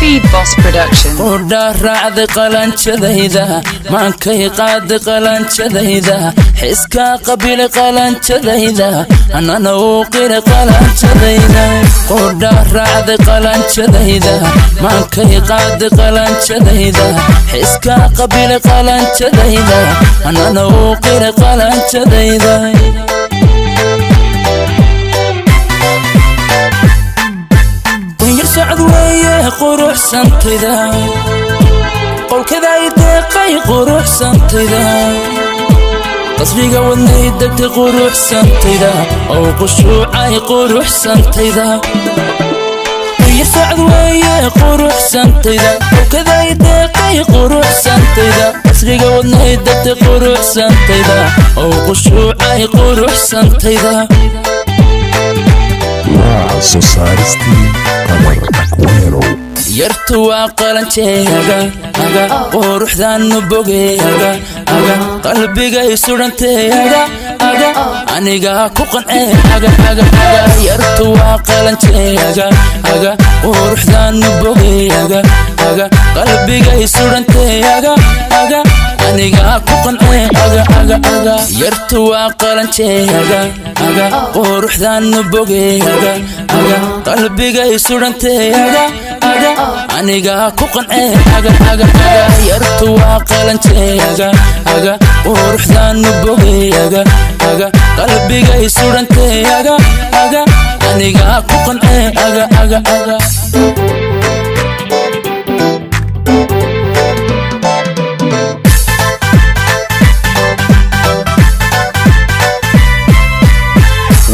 Speed Boss Production. Qudha raacday qalanjadayda, maankay qaaday qalanjadayda, xiskaa qabilay qalanjadayda, anana uu qiray qalanjadayda. Qudha raacday qalanjadayda, maankay qaaday qalanjadayda, xiskaa qabilay qalanjadayda, anana uu qiray qalanjadayda. Qunyar socod weeye quruxsantayda, qowlkada ay deeqay quruxsantayda, qasriga wadnay degtay quruxsantayda, oo qushuucay quruxsantayda. Qunyar socod weeye quruxsantayda, qowlkada ay deeqay quruxsantayda, qasriga wadnay degtay quruxsantayda, oo qushuucay quruxsantayda. Waa soo saaristii Qadar Akwero. Yartu waa qalanjeega aga, quruxdaanu bogeega aga, qalbigay sudhanteega aga, anigaa ku qancee aga aga aga. Yartu waa qalanjeega aga, quruxdaanu bogeega aga, qalbigay sudhanteega aga, anigaa ku qancee aga aga aga. Yartu waa qalanjeega aga, quruxdaanu bogeega aga, qalbigay sudhanteega aga, anigaa ku qancee aga aga aga. Yartu waa qalanjeega aga, quruxdaanu bogeega aga, qalbigay sudhanteega aga, anigaa ku qancee aga aga aga.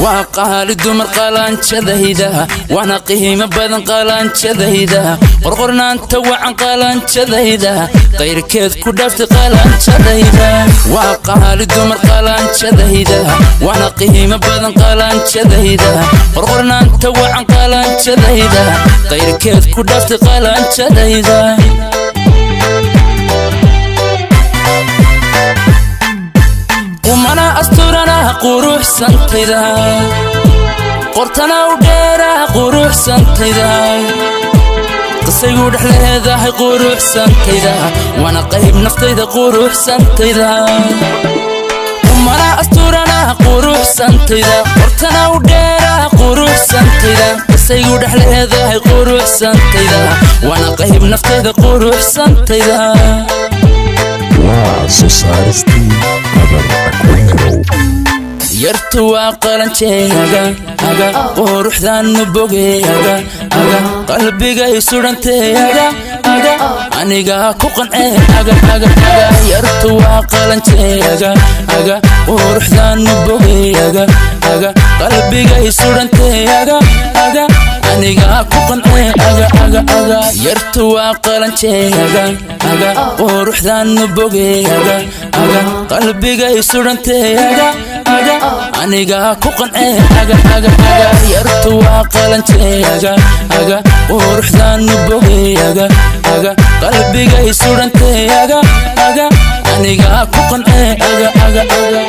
Waa qaali dumar qalanjadayda, waana qiimo badan qalanjadayda, qorqornaanta wacan qalanjadayda, qayrkeed ku dhaaftay qalanjadayda. Waa qaali dumar qalanjadayda, waana qiimo badan qalanjadayda, qorqornaanta wacan qalanjadayda, qayrkeed ku dhaaftay qalanjadayda. Qumana asturana quruxsantayda, qortana u dheera quruxsantayda, qisaygu dhex leedahay quruxsantayda, waana qayb naftayda quruxsantayda. Qumana asturana quruxsantayda, qortana u dheera quruxsantayda, qisaygu dhex leedahay quruxsantayda, waana qayb naftayda quruxsantayda. Waa soo saaristii Qadar Akwero. Yartu waa qalanjeega aga, quruxdaanu bogeega aga, qalbigay sudhanteega aga, anigaa ku qancee aga aga aga. Yartu waa qalanjeega aga, quruxdaanu bogeega aga, qalbigay sudhanteega aga, anigaa ku qancee aga aga aga. Yartu waa qalanjeega aga, quruxdaanu bogeega aga, qalbigay sudhanteega aga, anigaa ku qancee aga aga aga. Yartu waa qalanjeega aga, quruxdaanu bogeega aga, qalbigay sudhanteega aga, anigaa ku qancee aga aga aga.